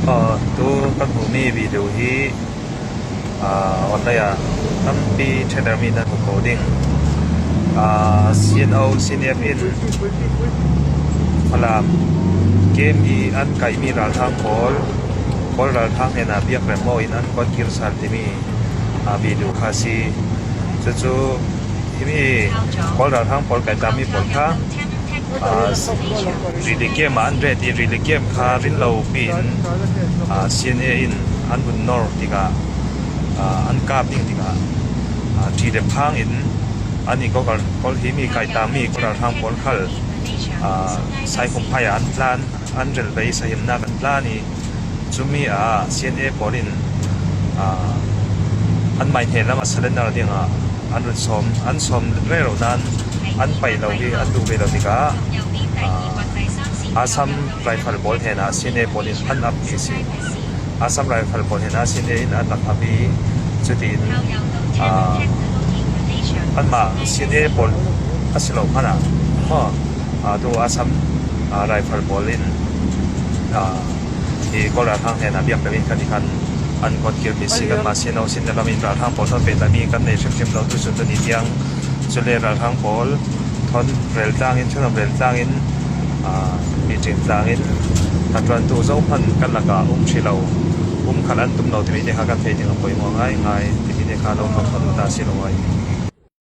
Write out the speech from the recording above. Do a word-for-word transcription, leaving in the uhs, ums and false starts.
Aw, tu kan hmuh mi video hi, aa, online ah tampi ṭheter mi nan hmu ko ding. Aa, C N O, C N F in Falam K M i an kaih mi ralhrang pawl, Kawl ralhrang hnenah biak rem mawin an kuat kir sal timi, aa, video kha si. Chu chu himi Kawl ralhrang pawl kaih tlang mi pawl kha, aa, Rili Kem ah an ret i, Rili Kem kha rin lo piin, aa, C N A in an hun nawr tikah, aa, an kap ding tikah, aa, ṭih dep phangin an i Kawl, Kawl himi kaih tlang mi Kawl ralhrang pawl khal, aa, Saikhumphai ah an tlan, an relvei sahimnak an tlan i, chumi ah C N A pawl in, aa, anmai hne lamah surrender dingah an run sawm, an sawm rero nan an pai lo hi an duh ve lo tikah, aa, Assam Rifle pawl hnenah C N A pawl in an ap mi si. Assam Rifle pawl hnenah C N A in an rak ap i, cutiin, aa, anmah C N A pawl a si lo hmanah maw, aa, tu Assam, aa, Rifle pawl in, aa, hi Kawl ralhrang hnenah biak deuhin kan i khan an kuat kir mi si. Kanmah C N O, C N A lamin ralhrang pawl thawn pehtlai mi kan nei hrimhrim lo tu sun tu ni tiang. Cule ralhrang pawl thawn rel tlangin, ṭhenawm rel tlangin, aa, meeting tlangin a ṭuantu zohman kan lakah um ṭhi lo, um khalh an tum lo timi te kha kan theih ding a pawimawh ngaingai timi te kha lo thawk thawh ta si lo ai.